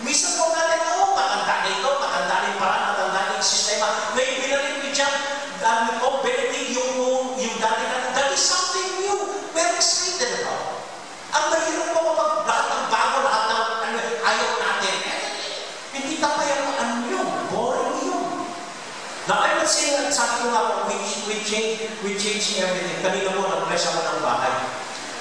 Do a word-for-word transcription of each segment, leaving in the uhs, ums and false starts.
Minsan po natin, "Oh, matanda na ito, matanda na yung paraan, matanda na yung sistema." Ngayon, binalik ni John, ano po, Benedict, yung, yung dati na, that is something new. We're excited about. Ang mahirap po kapag lahat ng bago, lahat ng ano, ayaw natin. Eh, hindi tayo yung ano yun, boring yun. Now, I'm not saying, sabi ko nga po, we, we change, we change everything. Kanina po, nag-bless ako ng bahay.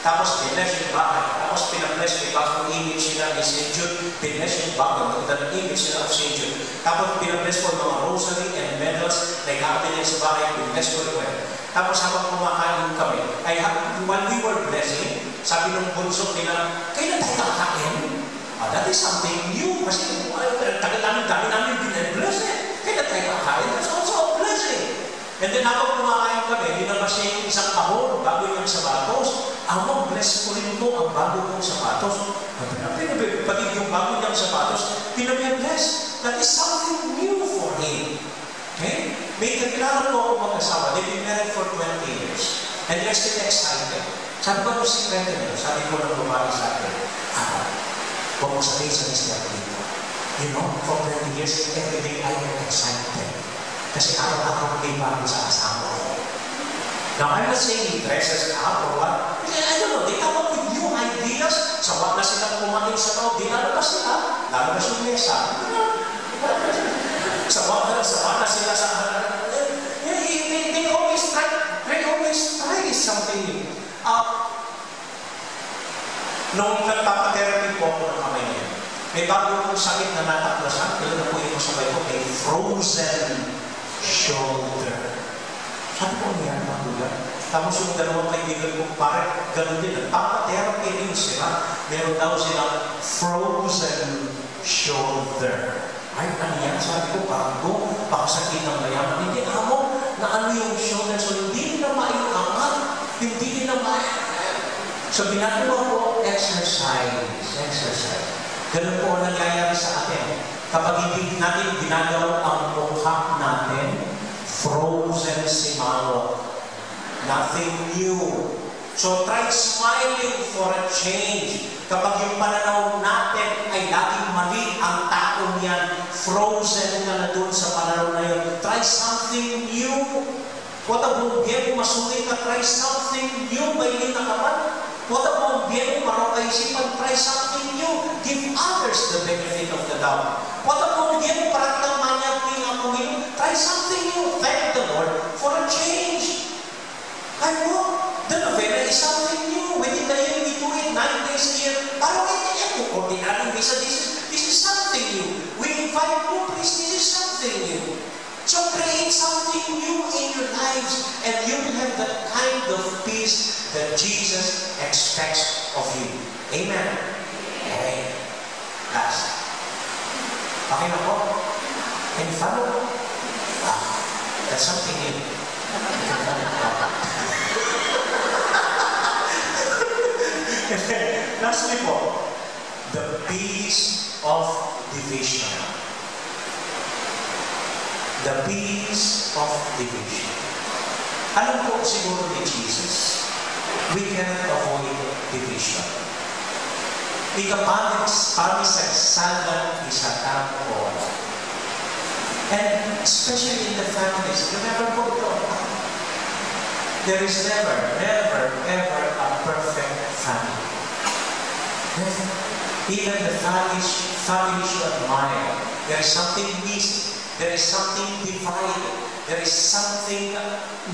Tapos, bless yung bahay. Tapos, pinabless ko yung bagong image nila ni Saint Jude. Bless yung bagong, maganda ng image nila of Saint Jude. Tapos, pinabless ko yung mga rosary and medals na ikakabit sa bahay. Bless ko rin. Tapos, habang kumakain kami, ay, ha-, while we were blessing, sabi nung bunso nila, "Kailan tayo kakain?" Ah, that is something new. Kasi, ay, tagal namin, dami namin bine-bless eh. Kailan tayo kakain? That's also a blessing. And then, habang kumakain kami, linabas niya yung isang kahon, bago niyang sapatos. "Amo, bless ko rin po ang bago kong sapatos." Sabi na, pinabi-, pati yung bago niyang sapatos, pinabi-bless. That is something new for him. Okay? May kakilala po ako mag-asawa, they've been married for twenty years. And they're still excited. Sabi ko, "Anong sikreto niyo?" Sabi po ng babae sa akin, "Ah, huwag mo sabihin sa mister ko dito. You know, for twenty years, every day I am excited. Kasi araw-araw may bago sa asawa ko." Now, I'm not saying he dresses up or what. Eh, I don't know, they come up with new ideas. Sawa na sila kumain sa loob, di lalabas sila. Lalabas yung mesa. Sawa na, sawa na sila sa, eh, eh, they, they always try, they always try something new. Ah, nung nagpapa-therapy po ako ng kamay niya, may bago pong sakit na nataklasan, kaya na po yung kasabay ko, may frozen shoulder. Sabi ko, "Ano yan, magulang?" Tapos yung dalawang kaibigan ko, pare, ganun din, nagpapa-therapy rin sila. Meron daw silang frozen shoulder. "Ay, ano yan?" Sabi ko, "Bago, baka sakit ng mayaman." "Hindi, amo, na ano yung shoulder, so hindi na maiangat, hindi na ma-" So, ginagawa ko, exercise, exercise. Ganun po ang nangyayari sa atin. Kapag hindi natin ginagalaw ang mukha natin, frozen simangot. Nothing new. So try smiling for a change. Kapag yung pananaw natin ay laging mali, ang taong yan, frozen ka na dun sa pananaw na yun. Try something new. Pota bung biaku masungit ka, try something new. Mailin na ka man. Pota bung biaku marok kaisipan, try something new. Give others the benefit of the doubt. Pota bung biaku parang nang manyag ni nga Panginoon, try something new. Thank the Lord for a change. Ay po, the novena is something new. Within the year, we do it nine days a year. Parang hindi yan po ordinary misa. This is, this is something new. We invite new priests. This is something new. So create something new in your lives, and you will have that kind of peace that Jesus expects of you. Amen. Amen. Last. Okay na po? Any follow? Ah, that's something new. Lastly po, the peace of division. The peace of division. Alam po siguro ni Jesus, we cannot avoid division. Ika pamig-, pamigsagsagan, isa tang oras. And especially in the families, remember po ito, there is never, never, ever a perfect family. Even the families, families you admire, there is something missing. There is something divided. There is something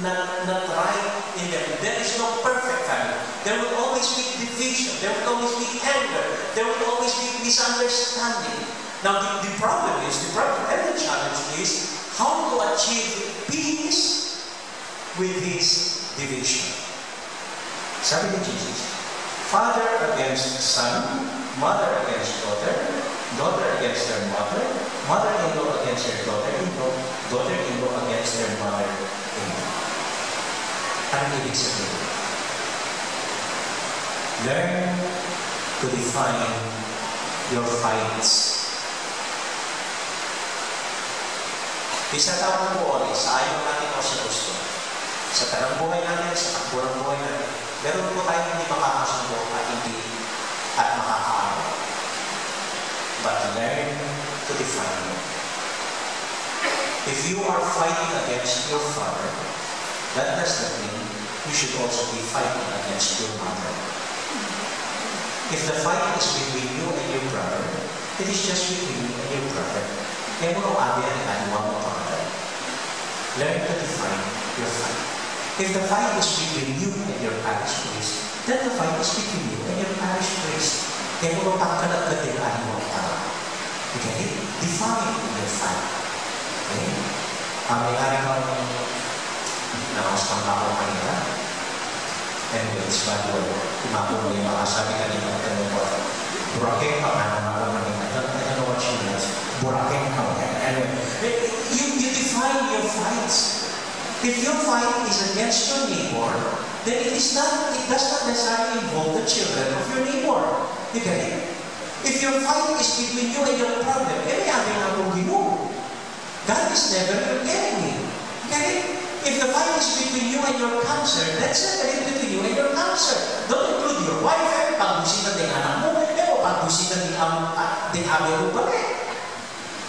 not, not right in them. There is no perfect family. There will always be division. There will always be anger. There will always be misunderstanding. Now, the, the problem is, the problem and the challenge is how to achieve peace with this division. Sabi ni Jesus, father against son, mother against daughter, daughter against her mother, mother-in-law against her daughter-in-law, daughter-in-law against her mother-in-law. Ano ibig sabihin? Learn to define your fights. Minsan tayo po, eh, sa ayaw natin o sa gusto. Sa tanang buhay natin, sa takbo ng buhay natin, meron po tayong hindi makakasundo at hindi at makakaaway. But learn to define it. If you are fighting against your father, that does not mean you should also be fighting against your mother. If the fight is between you and your brother, it is just between you and your brother. E mu no abe ating aliwa magpakadal. Learn to define your fight. If the fight is between you and your parish priest, then the fight is between you and your parish priest. E mu no pangkadal ating aliwa magpakadal. Okay? Define your fight. Okay? Kami nga rin ang nakausap na ako kanina. Anyways, by the way, imapon mo yung mga sabi kanina, ito yung po. Buraken ka, ano nga ako kanina. I don't, I don't know what she means. Buraken ka. Anyway, you, you define your fights. If your fight is against your neighbor, then it is not, it does not necessarily involve the children of your neighbor. You get it? If your fight is between you and your problem, e, may abe na pung Ginu. God is never your enemy. Okay? If the fight is between you and your cancer, that's not really between you and your cancer. Don't include your wife, eh, pagbusitan ding anak mu, eh, o pagbusitan ding am-, ah, ding abe mu pala, eh.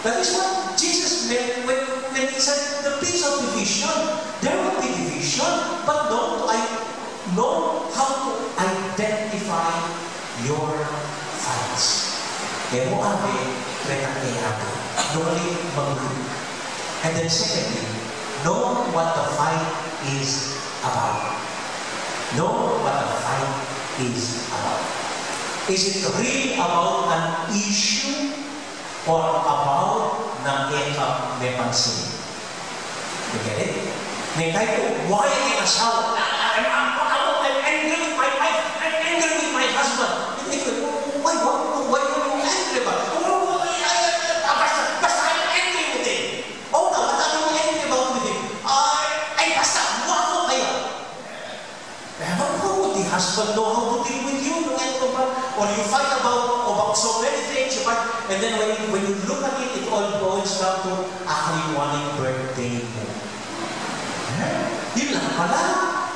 That is what Jesus meant when, when he said, "The place of division, there will be division, but don't I know how to identify your fights." E mu abe, reta e abe. Nung ali, mag-group. And then secondly, know what the fight is about. Know what the fight is about. Is it really about an issue or about na e ka mepansin? You get it? May kahit po, why ang asawa? I'm, I'm, I'm, I'm angry with my wife. I'm angry with my husband. Hindi ko, why, why, why are you angry about? Oh, I, I, I, basta, basta I'm angry with him. Oh, no, what are you angry about with him? I, ay, basta, guwapo kaya. Ewan ko, the husband know how to deal with you, no? Or you fight about, about so many things, you fight, and then when, when you look at it, it all boils down to, "Aku ing waning birthday mu." Eh? Yun lang pala.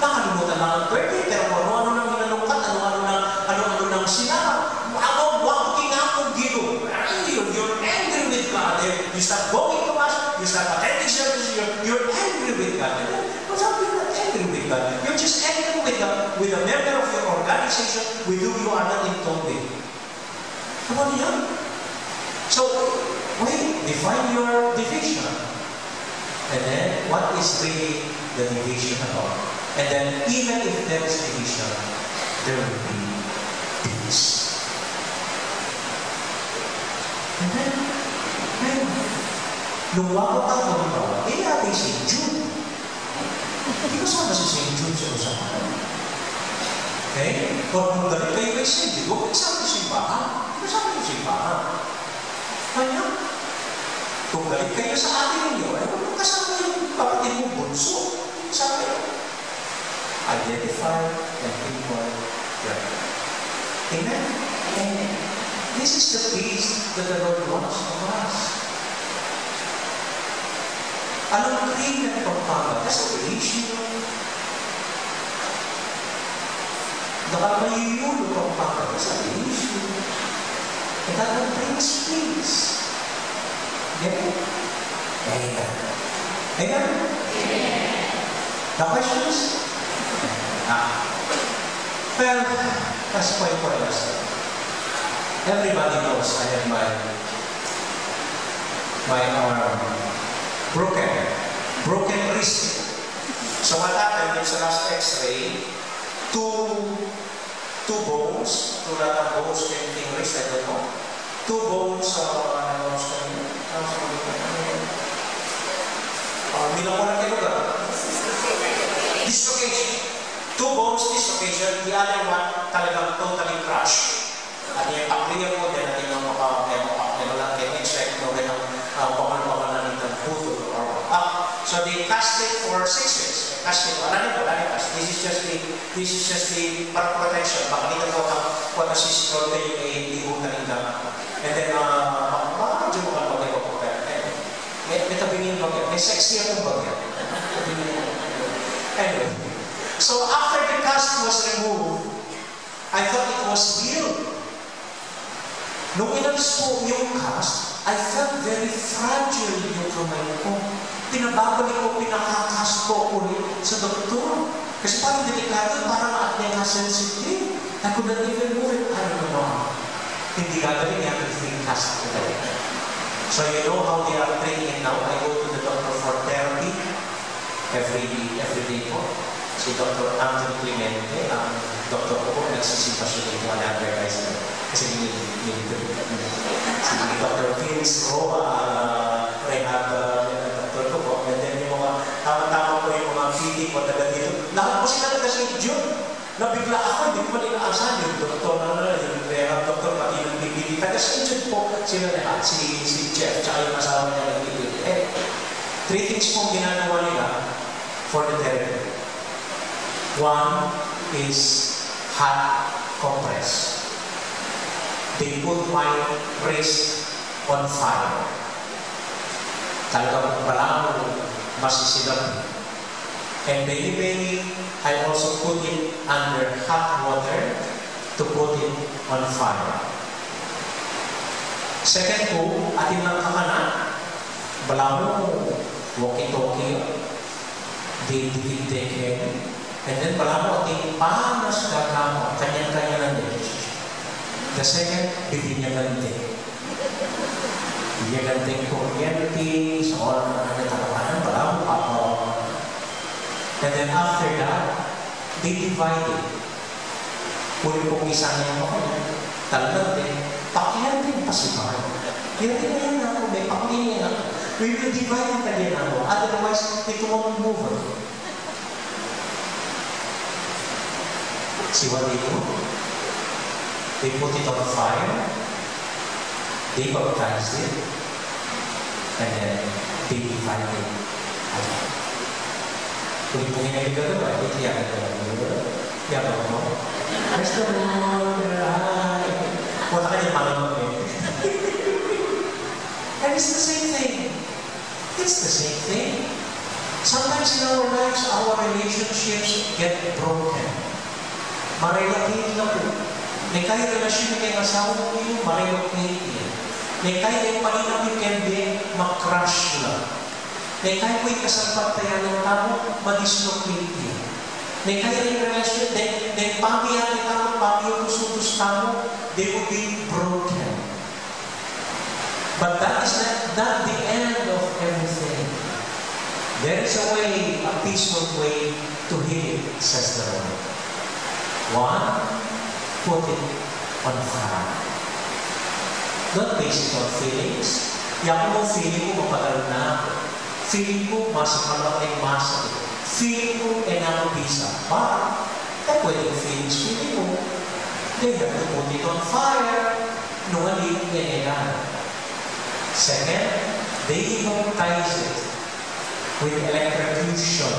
Nakalimutan lang ang birthday, pero kung ano-ano nang hinalungkat, ano-ano nang, ano-ano nang sinabi. Ako, guwapo king Apung Ginu. You're, you're angry with God. Eh, you start going to mass, you start attending services, you're, you're angry with God. But how you're not angry with God? You're just angry with a, with a member of your organization with whom you are not in tone with. Come on, yeah? So, wait, define your division. And then, what is really the division about? And then, even if there is division, there will be peace. Amen? Amen. Nung wako pa ako, halimbawa, e, ate, si Jude. Hindi kasama si Saint Jude sa usapan. Okay? O kung galit kayo kay Saint Jude, huwag kasama sa simbahan. Hindi kasama sa simbahan. Kaya, kung galit kayo sa ate ninyo, eh, huwag kasama yung kapatid mo bunso. Hindi kasama yun. Identify and pinpoint your enemy. Amen? Amen. This is the peace that the Lord wants from us. Alam mo, krimen, pagpapatay, that's not the issue. Dakal mayuyulo, pagpapatay, that's not the issue. And that will bring us peace. Amen? Amen. Amen? The questions? Ah. Well, that's quite for us. Everybody knows I have my, my arm broken. Broken wrist. So what happened, yung sa last x-ray, two, two bones, two lateral bones, same thing, wrist, I don't know. Two bones, uh, ano, sa, ano, sa, ano, uh, milako na kayo ba? Dislocation. Two bones, dislocation, the other one, talagang totally crushed. At yung pakliya ko, then at yung mga pa-, may mga pa-, may mga lang kayo, it's like, no, may mga, uh, bakal-bakal na nitang buto or, ah, so they cast it for six weeks. Cast it, wala nito, wala nito. This is just the, this is just the para protection. Baka nito po ang, po ang sisigaw kayo, eh, hindi po talaga. And then, uh, ma-, ma-, medyo makapagay ko po kayo. Anyway, may, may tabingin bagay. May sexy akong bagay. Anyway. So, after the cast was removed, I thought it was healed. Nung inalis po, yung Babalik ko, pinakakas ko ulit sa doktor. Kasi parang delikado, parang at may sensitive. I could not even move it. I don't know. Hindi gagaling yan, hindi kasi gagaling. So you know how they are treating it now? I go to the doctor for therapy every every day po. Si Doctor Anthony Clemente, ang doktor ko po, nagsisimba siya dito, ang advertiser. Kasi yun, yun, yun, si Doctor Vince Roa, ang rehab, uh, doctor ko po. And then yung mga, tama-tama po yung mga P D ko, taga dito. Lahat po sila taga Saint Jude. Nabigla ako, hindi ko man inaasahan yung doktor na, na, yung rehab doctor, pati ng P D, taga Saint Jude po sila lahat, si, si Jeff, tsaka yung asawa niya nagtitipid. Eh, three things po ang ginagawa nila for the therapy. One is hot compress. They put my wrist on fire. Talagang balamu, masisilap. And the evening, I also put it under hot water to put it on fire. Second po, atin lang kakana, balamu, walkie-talkie, di, di, di, di, and then balamu, atin panas gagawa, kanya-kanya na din. The second, bibinyagan din. Bibinyagan din kuryente, sa oras na nagtatrabaho, balamu, papa. And then after that, they divided. Puli pong isa niya mo, talaga din, pakihan din pasibahan. Yan din yan ako, may pakihan ako. We will divide it again ako. Otherwise, it won't move. See what they do? They put it on fire. They baptized it. And then they divided it again. Kung hindi nila gagawa, hindi kaya gagawa. Kaya ba mo? Praise the Lord. Ay. Wala ka niya malamang eh. And it's the same thing. It's the same thing. Sometimes in our lives, our relationships get broken. Marelat na po. Nekay relasyon na keng asawa mu, marelat na. Nekay paninapit keng bie, ma-crash la. Nekay pu ing kasalpantayanan tamu, ma-dislocate ya. Nekay ing relasyon, de, de pamiyagi tamu, pamiutus-utus tamu, they will be broken. But that is not, not the end of everything. There is a way, a peaceful way to heal it, says the Lord. One, put it on fire. Don't base it on feelings. Yaku mu, feeling ku mapagal na. Feeling ku masakit na, masakit. Feeling ku e na mabisa. Ba? E pwedeng feelings, feeling ku. They have to put it on fire. Nung ali, e na. Second, they baptize it with electrocution.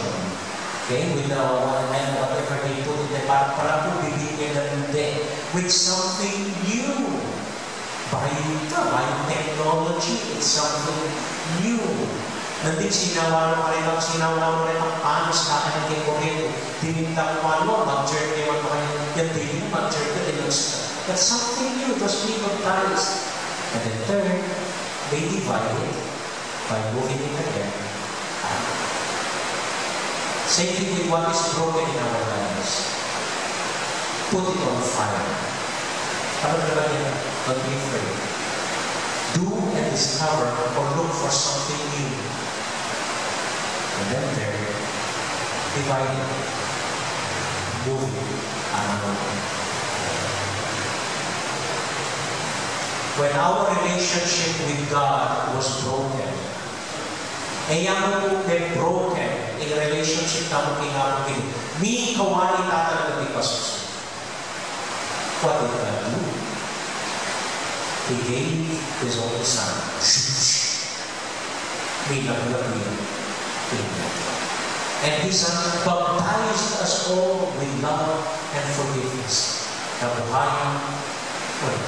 Okay, with the, what, whatever they put in the, para, para pu bibinyagan de with something new. By, by technology, it's something new. Nandin sinawa na, kare na, sinawa na, kare na, paano sa akin ang kekoriento? Dininta ko, ano, mag-journey naman pa kayo. Yan, di mo mag-journey, di mo sa-, that's something new, it was being baptized. And then third, they divided by moving it again. Same thing with what is broken in our lives. Put it on fire. Ano na ba yan? Don't be afraid. Do and discover or look for something new. And then there, divide it. Move it. Ano? When our relationship with God was broken, e ya mu pu broken ing relationship tamu keng Apu Ginu. Mikawali ta talaga, di ba, sus? What did God do? He gave His only Son. Minaglag niya. And His Son baptized us all with love and forgiveness. Kabuhayan ulit.